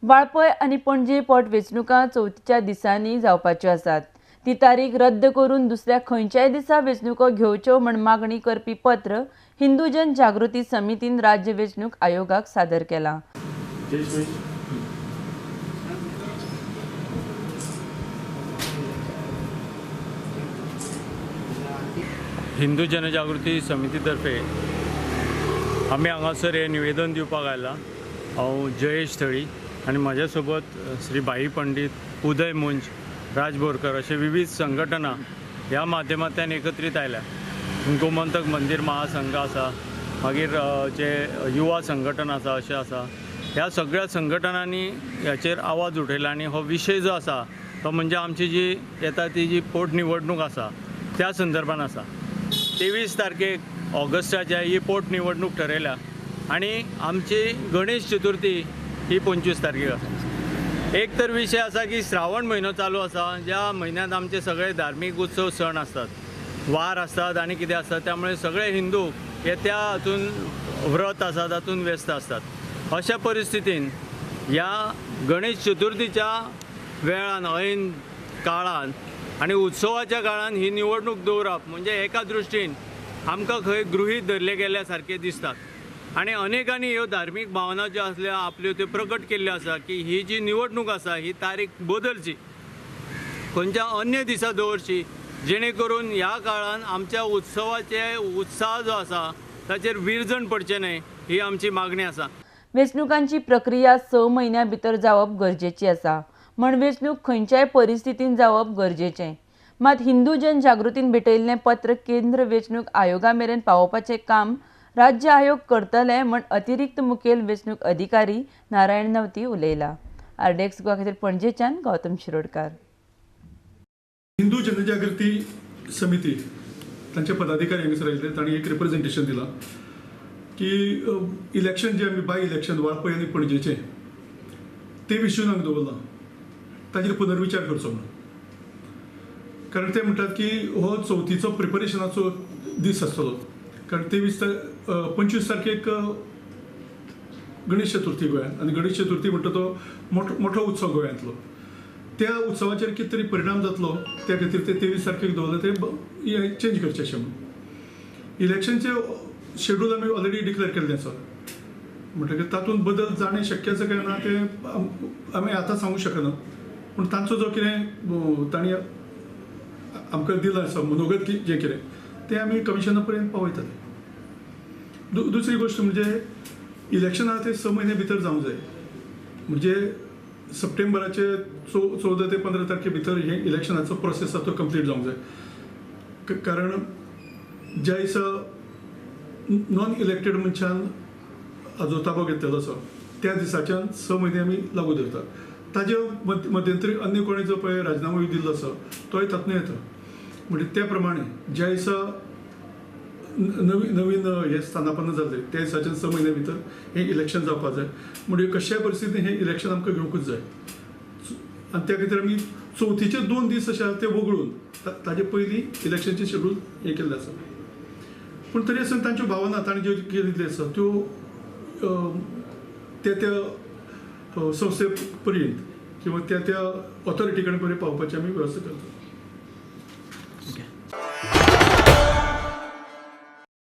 वाळपय आनी पणजे पोट वेंचणुका चवथीच्या दिसांनी जावपाच्यो आसात. ती तारीख रद्द करून दुसऱ्या खंयच्याय दिसा वेंचणुको घेवच्यो म्हण मागणी करपी पत्र हिंदू जन जागृती समितीन राज्य वेंचणूक आयोगाक सादर केलां. हिंदू जनजागृती समितीतर्फे आमी हांगासर हें निवेदन दिवपाक आयलां. हांव जयेश थळी आनी म्हज्या सोबत श्री भाई पंडीत, उदय मुंज, राज बोरकर अशे विविध संघटना ह्या माध्यमांतल्यान एकत्रीत आयल्या. गोमंतक मंदीर महासंघ आसा, मागीर जे युवा संघटन आसा अशें आसा. ह्या सगळ्या संघटनांनी ह्याचेर आवाज उठयला आनी हो विशय जो आसा तो म्हणजे आमची जी येता ती जी पोटनिवडणूक आसा त्या संदर्भान आसा. 23 तारखेक ऑगस्टाच्या ही पोटनिवडणूक ठरयल्या आनी आमची गणेश चतुर्थी ही 25 तारखेक आसा. एक तर विशय आसा की श्रावण म्हयनो चालू आसा, ज्या म्हयन्यांत आमचे सगळे धार्मीक उत्सव सण आसतात, वार आसतात आनी कितें आसता, त्यामुळे सगळे हिंदू हे त्या हातून व्रत आसा तातूंत व्यस्त आसतात. अशा परिस्थितीन ह्या गणेश चतुर्थीच्या वेळान, ऐन काळान आनी उत्सवाच्या काळान ही निवडणूक दवरप म्हणजे एका दृश्टीन आमकां खंय गृहीत धरले गेल्या सारकें दिसतात. आनी अनेकांनी ह्यो धार्मीक भावना ज्यो आसल्यो आपल्यो त्यो प्रकट केल्ल्यो आसा की ही जी निवडणूक आसा ही तारीख बदलची, खंयच्या अन्य दिसा दवरची, जेणे करून ह्या काळान आमच्या उत्सवाचे उत्साह जो आसा ताचेर विरजण पडचें न्हय, ही आमची मागणी आसा. वेंचणुकांची प्रक्रिया 6 म्हयन्यां भितर जावप गरजेची आसा म्हण वेंचणूक खंयच्याय परिस्थितीन जावप गरजेचें. मात हिंदू जनजागृतीन भेटयल्लें पत्र केंद्र वेंचणूक आयोगा मेरेन पावोवपाचें काम राज्य आयोग करतले म्हण अतिरिक्त मुखेल वेंचणूक अधिकारी नारायण नवती उलयला. आरडीएक्स गोवा खातीर पणजेच्यान गौतम शिरोडकार. हिंदू जनजागृती समिती तांचे पदाधिकारी हांगासर आयिल्ले, तांणी एक रिप्रेझेंटेशन दिलां की इलेक्शन जे आमी बाय इलेक्शन वाळपय आनी पणजेचें ते विशयून हांगा दवरलां, ताजेर पुनर्विचार करचो म्हणून. कारण ते म्हणटात की हो चवथीचो प्रिपरेशनाचो दीस आसतलो, कारण 25 तारखेक गणेश चतुर्थी गोंयांत, आनी गणेश चतुर्थी म्हणटा तो मोठो उत्सव गोंयांतलो, त्या उत्सवाचेर कितें तरी परिणाम जातलो त्या खातीर ते 23 तारखेक दवरलें, ते चेंज करचें अशें म्हणून. इलेक्शनचें शेड्यूल आमी ऑलरेडी डिक्लेअर केल्लें आसा, म्हणटकीर तातूंत बदल जाणें शक्य आसा काय ना तें आमी आतां सांगूंक शकना, पूण तांचो जो कितें तांणी आमकां दिलां आसा मनोगत जें कितें तें आमी कमिशना पर्यंत पावयतले. दुसरी गोश्ट म्हणजे इलेक्शन आहा तें 6 म्हयने भितर जावंक जाय, म्हणजे सप्टेंबराचे 14 ते 15 तारखे भितर हे इलेक्शनाचो प्रोसेस आसा तो कंप्लीट जावंक जाय. कारण ज्या दिसा नॉन इलेक्टेड मनशान हाजो ताबो घेतलेलो आसा त्या दिसाच्यान 6 म्हयने आमी लागू धरतात. ताजे मध्यंतरी अन्य कोणी जो पळय राजिनामो दिल्लो आसा तोय तातूंत येता. म्हणजे त्या प्रमाणे ज्या दिसा नवीन नवीन हे स्थानापन्न जाले त्या दिसाच्यान 6 म्हयन्या भितर हें इलेक्शन जावपाक जाय. म्हणजे कशाय परिस्थितीन हें इलेक्शन आमकां घेवंकूच जाय आनी त्या खातीर आमी चवथीचे 2 दीस अशे आसा ते वगळून ताजे पयलीं इलेक्शनचें शेड्यूल हें केल्लें आसा. पूण तरी आसतना तांच्यो भावना तांणी ज्यो केल्ल्यो आसा त्यो त्या त्या संस्थे पर्यंत किंवा त्या त्या ऑथॉरिटी कडेन पर्यंत पावपाची आमी वेवस्था करतात.